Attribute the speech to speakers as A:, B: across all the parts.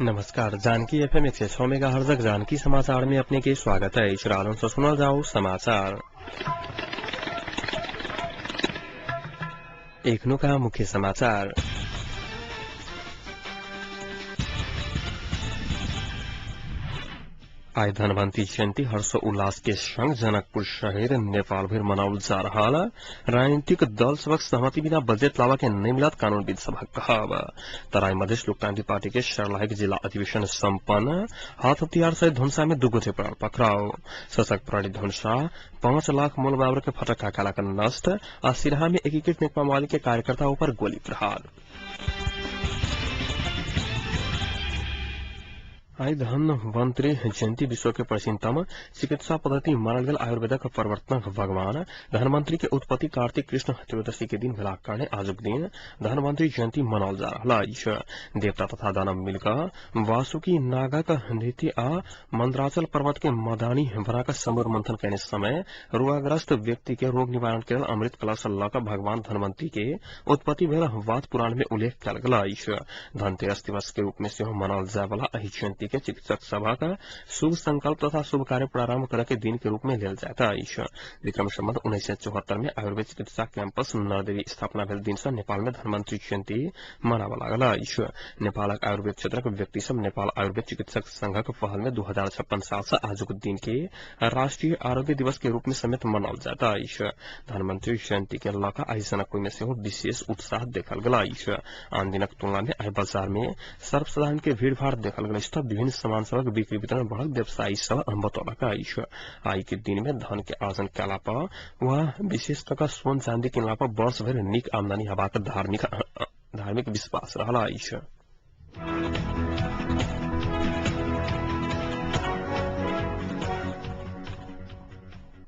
A: नमस्कार, Janaki FM 106 megahertz Janaki समाचार में अपने के स्वागत है। से सुनल जाओ समाचार। एखनुका मुख्य समाचार। आइ धनवंती जयंती हर्ष उल्लास के संग जनकपुर शहर नेपाल भर मनाउल जा रहा। राजनीतिक दल सबक सहमति बिना बजट लावा के नहीं मिलत कानूनविद सभा कहब। तराई मधेश लोकतांत्रिक पार्टी के सर्लाही जिला अधिवेशन सम्पन्न। हाथ हथियार सहित धनुषा में दू गोटे प्राण पकड़ाओ। सशक्त प्रहरी धनुषा 5 लाख मूल बराबर के फटक्का काला नष्ट। आ सिरहा में एकीकृत नेकपा माओवादी के कार्यकर्ता ऊपर गोली प्रहार। आई धनवंतरी जयंती विश्व के प्राचीनतम चिकित्सा पद्धति मानल गेल आयुर्वेदक प्रवर्तक भगवान धनवंतरी के उत्पत्ति कार्तिक कृष्ण चतुर्दशी के दिन भेलाक कारणे आजुक दिन धनवंतरी जयंती मनाओल जा रहल अछि। देवता तथा दानव मिलकर वासुकी नागक नीति आ मंदराचल पर्वत के मदानी बनाकर समुद्र मंथन करने समय रोगाग्रस्त व्यक्ति के रोग निवारण के लेल अमृत कलश लऽ कऽ भगवान धनवंतरी के उत्पत्ति भेल बात पुराण में उल्लेख कयल गेल अछि। धनतेरस दिवस के रूप में सेहो मनाओल जाय वाला एहि जयंती के चिकित्सक सभा का शुभ संकल्प तथा शुभ कार्य प्रारंभ करे के दिन के रूप में लेल जाता अछि। विक्रम संवत 1974 में आयुर्वेद चिकित्सा कैंपस नरदेवी स्थापना भेल दिन से नेपाल में धनवंतरी जयंती मनाबऽ लागल अछि। नेपालक आयुर्वेद क्षेत्रक व्यक्ति सब नेपाल आयुर्वेद चिकित्सक संघक पहल में 2056 साल से आजुक दिन के राष्ट्रीय आरोग्य दिवस के रूप में समेत मनाओल जाता अछि। धनवंतरी जयंती के लऽ कऽ आइ जनकपुर में सेहो विशेष उत्साह देखल गेल अछि। आन दिनक तुलना में आइ बाजार में सर्वसाधारण के भीड़भाड़ देखल गेल अछि। विभिन्न सामान सबक बिक्री वितरण बढ़ल व्यवसायी सब बतौलक अछि। आइ के दिन में धन के अर्जन कयला पर वा विशेष कऽ सोन चांदी किनला पर वर्ष भरि नीक आमदनी हेबाक धार्मिक विश्वास रहल अछि।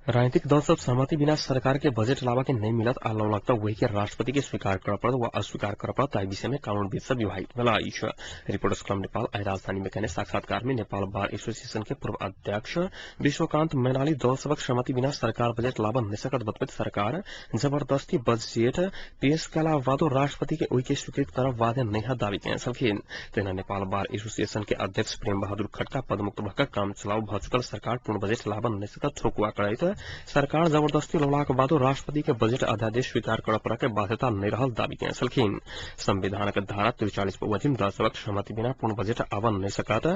A: राजनीतिक दल सब सहमति बिना सरकार के बजट लावा के नहीं मिलत आ लौलक त वही के राष्ट्रपति के स्वीकार कर पड़त व अस्वीकार कर पड़त ताहि विषय में कानूनविद सब विवाहित भेल अछि। रिपोर्टर्स क्लब नेपाल आइ राजधानी में कयने साक्षात्कार में नेपाल बार एसोसिएशन के पूर्व अध्यक्ष विश्वकांत मैनाली दल सबक सहमति बिना सरकार बजट लावा नहीं सकत बतबैत सरकार जबरदस्ती बजट पेश कयला बादो राष्ट्रपति के ओहि के स्वीकृत करब बाध्य नहीं है दावी कयने छलखिन। तहिना नेपाल बार एसोसिएशन के अध्यक्ष प्रेम बहादुर खड्का पदमुक्त भऽ कऽ काम चलाऊ भऽ चुकल सरकार पूर्ण बजट लावा नहीं सकत ठोकुआ करैत सरकार जबरदस्ती लौलाक बादो राष्ट्रपति के बजट अध्यादेश स्वीकार करऽ पड़ऽ के बाध्यता नहीं रहल दावी कयने छलखिन। संविधानक धारा 43 बमोजिम दल सबक सहमति बिना पूर्ण बजट आबऽ नहीं सकत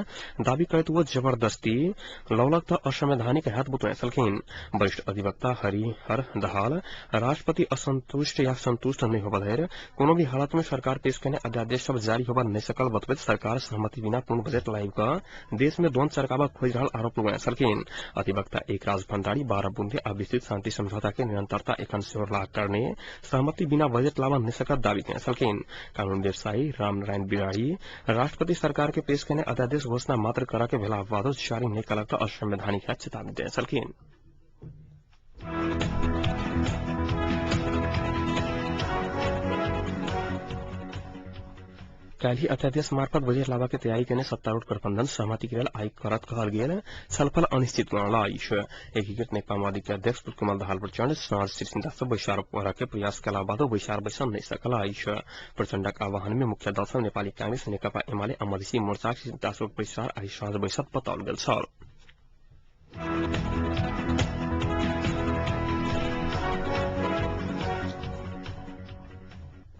A: दावी करैत वो जबरदस्ती लौलक तऽ असंवैधानिक हैत बतौने छलखिन। वरिष्ठ अधिवक्ता हरिहर दहाल राष्ट्रपति असंतुष्ट या संतुष्ट नहीं होबऽ धरि कोनो भी हालत में सरकार पेश कयने अध्यादेश सब जारी होबऽ नहीं सकल बतबैत सरकार सहमति बिना पूर्ण बजट लाबि कऽ देश में द्वंद सरकाबऽ खोजि रहल आरोप लगौने छलखिन। अधिवक्ता एकराज भण्डारी 12 बुंदे आ विस्तृत शांति समझौता के निरंतरता एखन सेहो रहलाक कारणे सहमति बिना बजट लाबऽ नहीं सकत दावी कयने छलखिन। कानून व्यवसायी रामनारायण बिराही राष्ट्रपति सरकार के पेश कयने अध्यादेश घोषणा मात्र करऽ के भेला बादो जारी नहि कयलक तऽ असंवैधानिक हैत चेतावनी देने छलखिन। काल्हि अध्यादेश मार्फत बजट लावा के तैयारी केने सत्तारूढ़ गठबंधन सहमति के लेल आइ करत कहल गेल छलफल अनिश्चित बनल अछि। एकीकृत नेकपा माओवादी के अध्यक्ष पुष्पकमल दाहाल प्रचण्ड साँझ सिरसिंदा से बैसार करऽ के प्रयास कयला बादो बैसार बैसल नहि सकल अछि। प्रचण्डक आह्वान में मुख्य दल सब नेपाली कांग्रेस, नेकपा एमाले आ मधेसी मोर्चाक सिरसिंदा बैसार आइ साँझ बैसत बताओल गेल छल।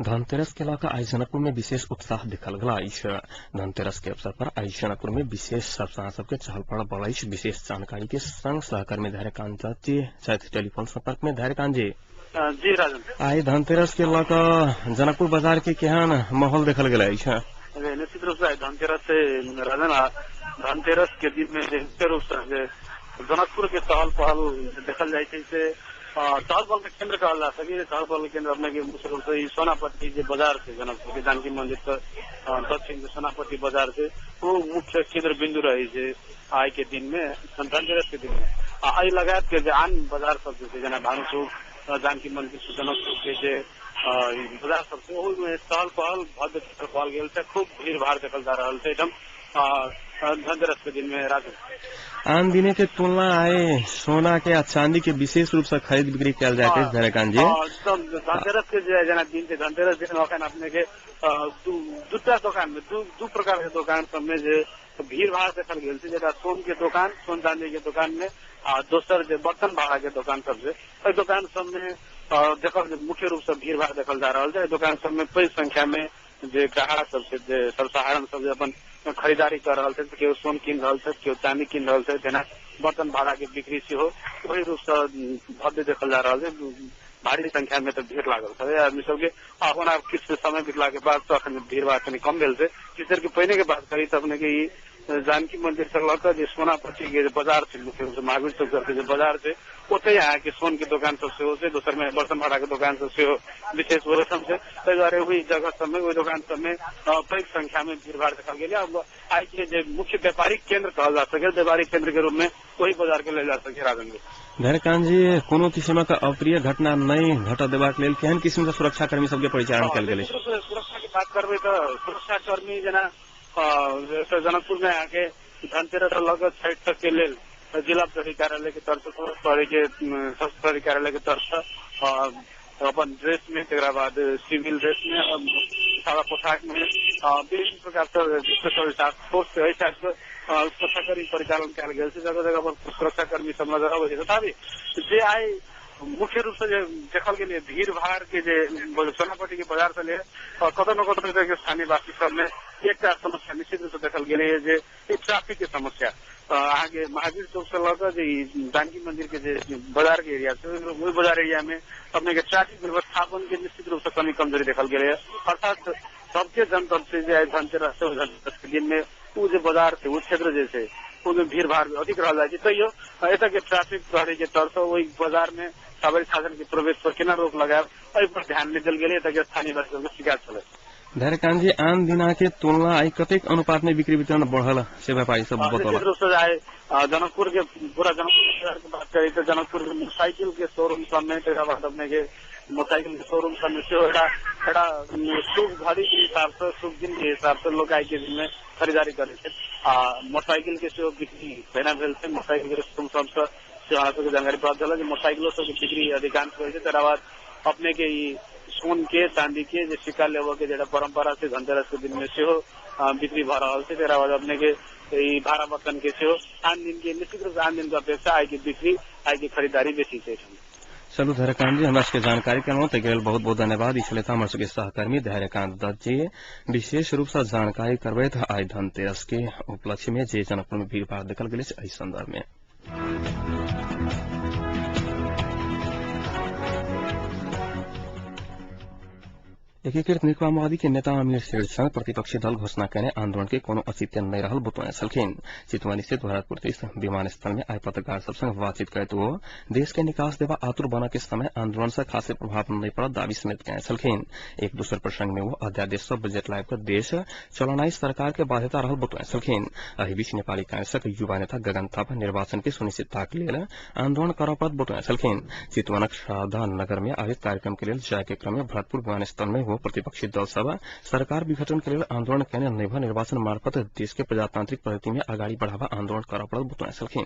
A: धनतेरस के लऽ कऽ आइ जनकपुर में विशेष उत्साह देखल गेल अछि। धनतेरस के अवसर पर आइ जनकपुर में विशेष सब सबके चहल पहल बढ़ल अछि। विशेष जानकारी के संग सहकर्मी धैर्यकांत जी छथि टेलीफोन संपर्क में। धैर्यकांत जी,
B: जी राजन,
A: आइ धनतेरस के लऽ कऽ जनकपुर बाजार के केहन माहौल देखल गेल अछि?
B: निश्चित रूप से धनतेरस से राजन, धनतेरस के दिन में निश्चित रूप से जनकपुर के चहल पहल देखल जाइ छै से चहल पहल के केंद्र कहल जा सकी। चहल पहल के केंद्र अपने के मुख्य रूप से सोनापट्टी जे बाजार छै जनकपुर के जानकी मंदिर के दक्षिण के सोनापट्टी बाजार छै ओ मुख्य केंद्र बिंदु रहे छै आइ के दिन में, धनतेरस के दिन में। आ एहि लगायत के जे आन बाजार सब छै जेना भानुचौक, जानकी मंदिर, जनकपुर के जे बाजार सब छै ओहिमे चहल पहल भव्य चहल पहल गेल छै, खूब भीड़ भाड़ देखल जा रहल छै एकदम धनतेरस के दिन में। राजू,
A: आन दिने के तुलना आए सोना के आ चांदी के विशेष रूप से खरीद बिक्री कयल जाइत अछि धैर्यकांत जी।
B: धनतेरस के जे जेना दिन छै धनतेरस दिन अखन अपने के दूटा दोकान में दू प्रकार के दोकान सब में जे भीड़ भाड़ देखल गेल छै, जेकरा सोन के दोकान, सोन चांदी के दोकान में आ दोसर जे बर्तन भाड़ा के दोकान सब छै, एहि दोकान सब में देखल मुख्य रूप से भीड़ भाड़ देखल जा रहल छै। एहि दोकान सब में पैघ संख्या में जे ग्राहक सब छै, जे सर्वसाधारण सब जे अपन खरीदारी कर रहल छै, केओ सोन कीन रहल छै, केओ चांदी कीन रहल छै, तेना बर्तन भाड़ा के बिक्री सेहो ओहि रूप से भव्य देखल जा रहल छै। भारी संख्या में तऽ भीड़ लागल छै आदमी सबके। आ ओना किछु समय बितला के बाद तो अखन भीड़ भाड़ कनि कम भेल छै। किछु देर के पहिने के बात करी तऽ अपने के ई जानकी मंदिर से लऽ कऽ जे सोनापट्टी के जे बाजार छै, मुख्य रूप से महावीर चौक के जे बाजार छै, ओतहि अहाँके सोन के दोकान सब सेहो छै, दोसर में बर्तन भाड़ा के दोकान सब सेहो विशेष ओहिठाम छै। ताहि दुआरे ओहि जगह सबमे, ओहि दोकान सबमे पैघ संख्या में भीड़ भाड़ देखल गेल। आइ के जे मुख्य व्यापारिक केंद्र कहल जा सके, व्यापारिक केंद्र के रूप में ओहि बाजार के लेल जा सके। राजन जी,
A: धैर्यकांत जी, कोनो किसिमक अप्रिय घटना नहि घटऽ देबाक लेल केहन किसिम के सुरक्षाकर्मी सबके परिचालन कयल गेल?
B: सुरक्षा के बात करबै तऽ सुरक्षाकर्मी जेना जनकपुर में अहाँके धनतेरस लऽ कऽ छठि तक के लेल जिला प्रहरी कार्यालय के तरफ से, प्रहरी के प्रहरी कार्यालय के तरफ से अपन ड्रेस में, तकरा बाद सिविल ड्रेस में, सादा पोशाक में विभिन्न प्रकार से फोर्स एहि टाइप से सुरक्षाकर्मी परिचालन कयल गेल छै। जगह जगह पर सुरक्षाकर्मी सब नजर अबै छै। तथापि जे आइ मुख्य रूप से जे देखल गेलै भीड़ भाड़ के जे सोनापट्टी के बाजार से ले कतौ न कतौ स्थानीय वासी सब में एकटा समस्या निश्चित रूप से देखल गेलै जे ट्रैफिक के समस्या। अहाँके महावीर चौक से लऽ कऽ जे जानकी मंदिर के जे बाजार के एरिया छै, ओहि बाजार एरिया में अपने के ट्रैफिक व्यवस्थापन के निश्चित रूप से कमी कमजोरी देखल गेलै। अर्थात सबके जनतब छै जे आइ धनतेरस छै, धनतेरस के दिन में ओ जे बाजार छै, ओ क्षेत्र जे छै, ओहिमे भीड़ भाड़ अधिक रहल जाइ छै। तैयो एतऽ के ट्रैफिक प्रहरी के तरफ से ओहि बाजार में सवारी साधन के प्रवेश पर केना रोक लगायब, एहि पर ध्यान नहि देल गेलै। एतऽ के स्थानीय वासी सबके शिकायत छलै।
A: धैर्यकांत जी, आन दिना के तुलना आइ कतेक अनुपात में बिक्री वितरण बढ़ल से व्यापारी सब बतौलक?
B: रूप से आइ जनकपुर के पूरा जनकपुर के बात करी तऽ जनकपुर के मोटरसाइकिल के शोरूम सब में, तकरा बाद अपने के मोटरसाइकिल के शोरूम सब में सेहो एकटा शुभ घड़ी के हिसाब से, शुभ दिन के हिसाब से लोग आइ के दिन में खरीदारी करै छै। आ मोटरसाइकिल के सेहो बिक्री पहिना भेल छै। मोटरसाइकिल के शोरूम सब से सेहो अहाँ सबके जानकारी प्राप्त भेल जे मोटरसाइकिलो सबके बिक्री अधिकांश होइ छै। तकरा बाद अपने के ई सोन के चांदी के जे सिक्का लेबऽ के जेटा परंपरा छै, धनतेरस के दिन में सेहो बिक्री भऽ रहल छै। तकरा बाद अपने के ई भाड़ा बर्तन के सेहो आन दिन के निश्चित रूप से आन दिन के अपेक्षा आइ के बिक्री, आइ के खरीदारी बेसी छै।
A: चलू धैर्यकांत जी, हमरा सबके जानकारी केलहुँ ताहिके लेल बहुत बहुत धन्यवाद। ई छलथि हमर सबके सहकर्मी धैर्यकांत दत्त जी, विशेष रूप से जानकारी करबैत आइ धनतेरस के उपलक्ष्य में जे जनकपुर में भीड़ भाड़ देखल गेल एहि संदर्भ में। एकीकृत नेकपा माओवादी के नेता अमीर शेरचन प्रतिपक्षी दल घोषणा केने आंदोलन के कोनो औचित्य नहि रहल बतौने छलखिन। चितवन स्थित भरतपुर विमानस्थल में आइ पत्रकार सब संग बातचीत करैत ओ देश के निकास देवा आतुर बना के समय आंदोलन से खासे प्रभाव नहि पड़त दावी समेत केने छलखिन। एक दोसर प्रसंग में वो अध्यादेश से बजट लाइव कर देश चलनाई सरकार के बाध्यता रहल बतौने छलखिन। एहि बीच नेपाली कांग्रेसक युवा नेता गगन थापा निर्वाचन के सुनिश्चितताक लेल आंदोलन करऽ पड़त बतौने छलखिन। चितवनक शारदा नगर में आयोजित कार्यक्रम के लेल जाय के क्रम में भरतपुर विमानस्थल में प्रतिपक्षी दल सब सरकार विघटन के लेल आंदोलन केने नहि भऽ निर्वाचन मार्फत देश के प्रजातांत्रिक पद्धति में अगाडि बढ़ावा आंदोलन करऽ पड़त बतौने छलखिन।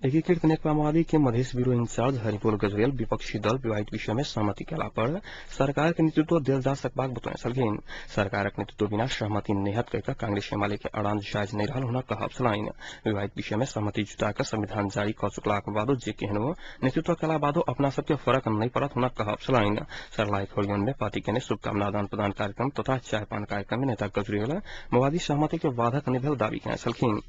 A: एकीकृत नेकपा माओवादी के मधेश ब्यूरो इंचार्ज हरिपुर गजुरेल विपक्षी दल विवाहित विषय में सहमति केला पर सरकार के नेतृत्व देल जा सकबाक बतौने छलखिन। सरकारक नेतृत्व बिना सहमति नहि हैत कहि कऽ कांग्रेस एमाले के अड़ान जायज नहि रहल हुनक कहब छलनि। विवाहित विषय में सहमति जुटा कऽ संविधान जारी कऽ चुकलाक बादो जे केहनो नेतृत्व केला बादो अपना सबके फरक नहि पड़त हुनक कहब छलनि। सरलाही खोलियन में पार्टी केने शुभकामना आदान प्रदान कार्यक्रम तथा चाय पान कार्यक्रम में नेता गजुरेल माओवादी सहमति के बाधक नहि भेल दावी केने छलखिन।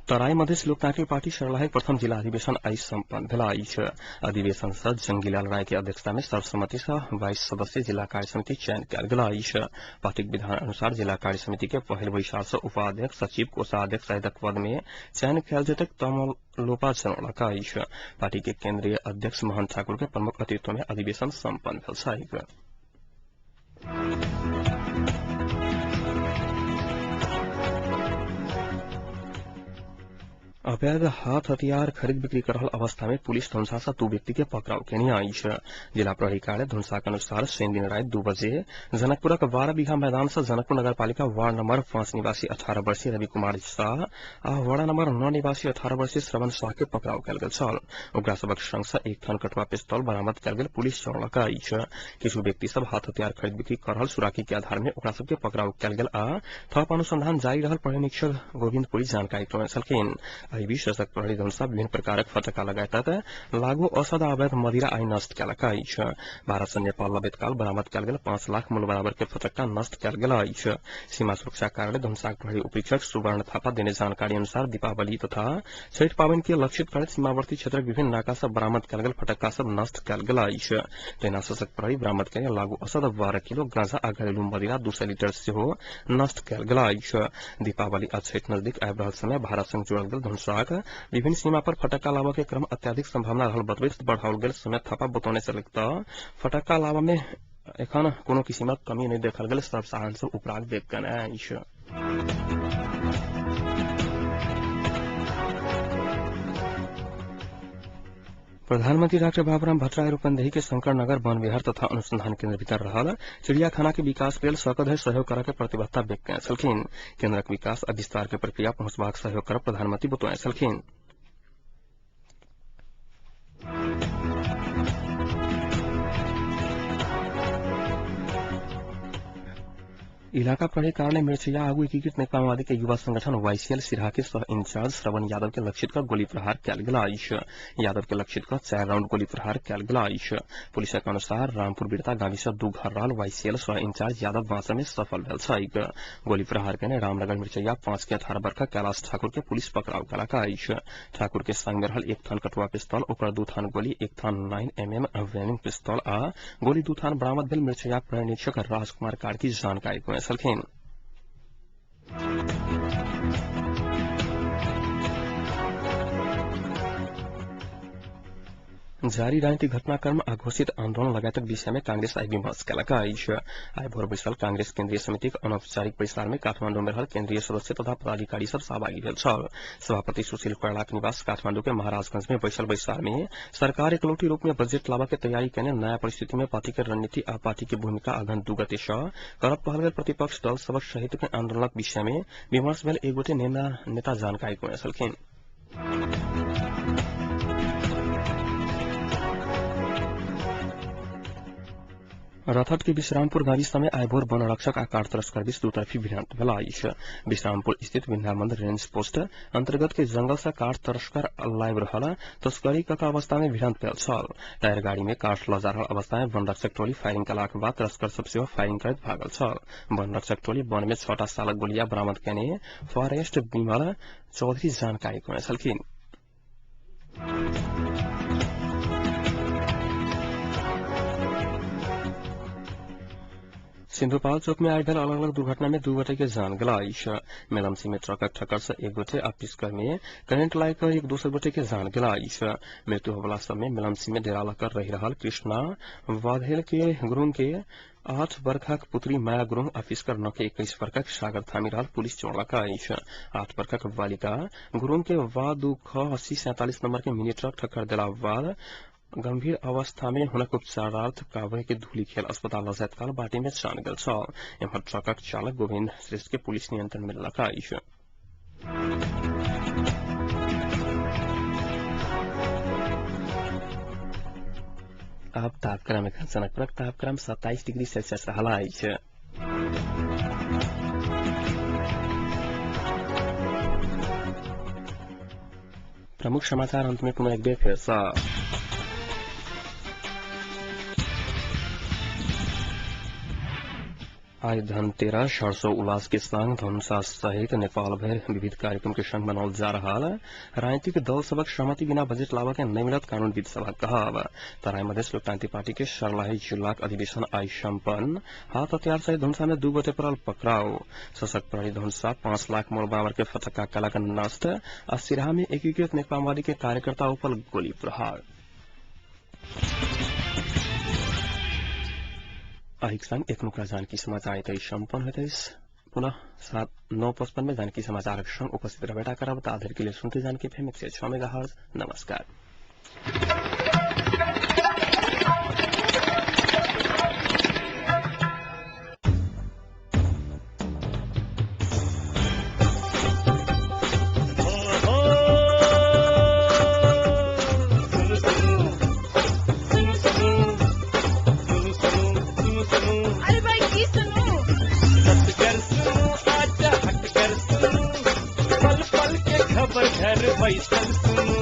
A: तराई मधेश लोकतांत्रिक पार्टी सर्लाहीक प्रथम जिला अधिवेशन आइ सम्पन्न भेल अछि। अधिवेशन से जंगीलाल राय के अध्यक्षता में सर्वसम्मति से 22 सदस्यीय जिला कार्य समिति चयन कयल गेल अछि। पार्टीक विधान अनुसार जिला कार्य समिति के पहिल बैसार से उपाध्यक्ष, सचिव, कोषाध्यक्ष सहितक पद में चयन कयल जेतैक तमल लोपा जनौलक अछि। पार्टी के केंद्रीय अध्यक्ष मोहन ठाकुर के प्रमुख अतिथित्व में अधिवेशन सम्पन्न भेल छैक। अवैध हाथ हथियार खरीद बिक्री कर रहल अवस्था में पुलिस धनुषा से 2 व्यक्ति के पकड़ाव केने अछि। जिला प्रहरी कार्यालय धनुषा के अनुसार शनि दिन राति 2 बजे जनकपुरक 12 बीघा मैदान से जनकपुर नगरपालिका वार्ड नंबर 5 निवासी 18 वर्षीय रवि कुमार शाह आ वार्ड नंबर 9 निवासी 18 वर्षीय श्रवण शाह के पकड़ाव कयल गेल छल। ओकरा सबक संग से 1 थन कटुआ पिस्तौल बरामद कयल गेल पुलिस जनौलक अछि। किछु व्यक्ति सब हाथ हथियार खरीद बिक्री कर रहल सुराकी के आधार में ओकरा सबके पकड़ाव कयल गेल आ थप अनुसंधान जारी रहल प्रहरी निरीक्षक गोविंदपुरी जानकारी करौने छलखिन। एहि बीच सशक्त प्रहरी धनुषा विभिन्न प्रकारक फटक्का लगायतक लागू औषध अवैध मदिरा आइ नष्ट कयलक अछि। भारत से नेपाल लबैत काल बरामद कयल गेल 5 लाख मूल्य बराबर के फटक्का नष्ट कयल गेल अछि। सीमा सुरक्षा कार्यालय धनुषाक प्रहरी उपरीक्षक सुवर्ण थापा देने जानकारी अनुसार दीपावली तथा छठि पाबनि के लक्षित करैत सीमावर्ती क्षेत्रक विभिन्न नाका सब बरामद कयल गेल फटक्का सब नष्ट कयल गेल अछि। तहिना सशक्त प्रहरी बरामद कयल लागू औषध 12 किलो गांजा आ घरेलू मदिरा 200 लीटर सेहो नष्ट कयल गेल अछि। दीपावली आ छठि नजदीक आबि रहल समय भारत संग जोड़ल गेल धनुषाक विभिन्न सीमा पर फटक्का लाबऽ के क्रम अत्याधिक संभावना रहल बतबैत बढ़ाओल गेल समय थापा बतौने छलैक तऽ फटक्का लाबऽ में एखन कोनो किसिमक कमी नहि देखल गेल सब साहन सब उपराग व्यक्त केने अछि। प्रधानमंत्री डाक्टर बाबूराम भट्टराई रूपन्देही के शंकरनगर वन विहार तथा अनुसंधान केंद्र भीतर रहल चिड़ियाखाना के विकास के लेल सकधरि सहयोग करऽ के प्रतिबद्धता व्यक्त केने छलखिन। केंद्रक विकास आ विस्तार के प्रक्रिया पहुंचबाक सहयोग करब प्रधानमंत्री बतौने छलखिन। इलाका प्रहरी कार्यालय मिर्चैया आगू एकीकृत नेकपा माओवादी के युवा संगठन वाईसीएल सिरहा के सह इंचार्ज श्रवण यादव के लक्षित कर गोली प्रहार कयल गेल अछि। यादव के लक्षित कर 4 राउंड गोली प्रहार कयल गेल अछि। पुलिसक अनुसार रामपुर बिरता गावी से 2 घर रहल वाईसीएल सह इंचार्ज यादव बाँचय में सफल भेल छैक। गोली प्रहार केने रामनगर मिर्चैया 5 के 18 बरखा कैलाश ठाकुर के पुलिस पकड़ाव केलक अछि। ठाकुर के संग में रहल 1 थान कटुआ पिस्तौल, ओकर 2 थान गोली, 1 थान 9 mm वेनिंग पिस्तौल आ गोली 2 थान बरामद भेल मिर्चैया प्रहरी निरीक्षक राजकुमार कार्की जानकारी छलखिन। जारी राजनीतिक घटनाक्रम आ घोषित आंदोलन लगायतक विषय में कांग्रेस आइ विमर्श केलक अछि। आइ भोर बैसल कांग्रेस केंद्रीय समितिक अनौपचारिक बैसार में काठमांडू में रहल केंद्रीय सदस्य तथा पदाधिकारी सब सहभागी भेल छल। सभापति सुशील कोइरालाक निवास काठमांडू के महाराजगंज में बैसल बैसार में सरकार एकलौटी रूप में बजट लाबऽ के तैयारी केने नया परिस्थिति में पार्टी के रणनीति आ पार्टी के भूमिका अगहन 2 गते सँ करब कहल गेल प्रतिपक्ष दल सबक सहित के आंदोलनक विषय में विमर्श भेल एक गोटे नेता जानकारी करौने छलखिन। रथट के विश्रामपुर गाविस में आइ भोर वन रक्षक आ कार तस्कर बीच दुतर्फी भिड़ंत भेल अछि। विश्रामपुर स्थित विन्ध्यामंद रेंज पोस्ट अंतर्गत के जंगल से कार तस्कर लाइव रहल तस्करी कक अवस्था में भिड़ंत भेल छल। टायर गाड़ी में काठ लऽ जा रहल अवस्था में वन रक्षक टोली फायरिंग कलाक बाद तस्कर सब सेहो फायरिंग करैत भागल छल। वन रक्षक टोली वन में 6टा सालक गोलिया बरामद केने फॉरेस्ट विमल चौधरी जानकारी करौने छलखिन। सिन्धुपाल्चोक में आइ भेल अलग अलग दुर्घटना में 2 गोटे के जान गेल अछि। मेलम्सी में ट्रकक ठक्कर से 1 गोटे आ पिस्कर में करेंट लागि कऽ एक दोसर गोटे के जान गेल अछि। मृत्यु होबला सब में मेलम्सी में डेरा लऽ कऽ रहि रहल कृष्णा वाधेल के गुरुंग के 8 बरखक पुत्री माया गुरुंग आ पिस्कर 9 के 21 बरखक सागर थामी रहल पुलिस जोड़लक अछि। 8 बरखक बालिका गुरुंग के वा 2 ख 8047 नंबर के मिनी ट्रक ठक्कर देला बाद गंभीर अवस्था में हुनक उपचारार्थ काभ्रे के धूलिखेल अस्पताल लऽ जाइत काल बाटे में जान गेल छल। एम्हर ट्रकक चालक गोविंद श्रेष्ठ के पुलिस नियंत्रण में लेलक अछि। अब तापक्रम एखन जनकपुरक तापक्रम 27 डिग्री सेल्सियस रहल अछि। प्रमुख समाचार अंत में पुनः एक बेर फेर सँ। आइ धनतेरस हर्षोल्लास के संग धनुषा सहित नेपाल भरि विविध कार्यक्रम के संग मनाओल जा रहल राजनीतिक दल सबक सहमति बिना बजट लाबऽ के नहि मिलत कानूनविद सभक कहब। तराई मधेश लोकतांत्रिक पार्टी के सर्लाही जिलाक अधिवेशन आइ सम्पन्न। हाथ हथियार सहित धनुषा में 2 गोटे पड़ल पकड़ाव। सशक्त प्रहरी धनुषा 5 लाख मोल बराबर के फटक्का कलाक नष्ट आ सिरहा में एकीकृत नेकपा माओवादी के कार्यकर्ता ऊपर गोली प्रहार। अहिक संग एखनुका जानकी समाचार एतै सम्पन्न होइत अछि। पुनः 9:55 में जानकी समाचार संग उपस्थित रहबेटा करब। ताधरि के लिए सुनते जानकी FM 106 megahertz. नमस्कार।
C: घर बैसल सुनू।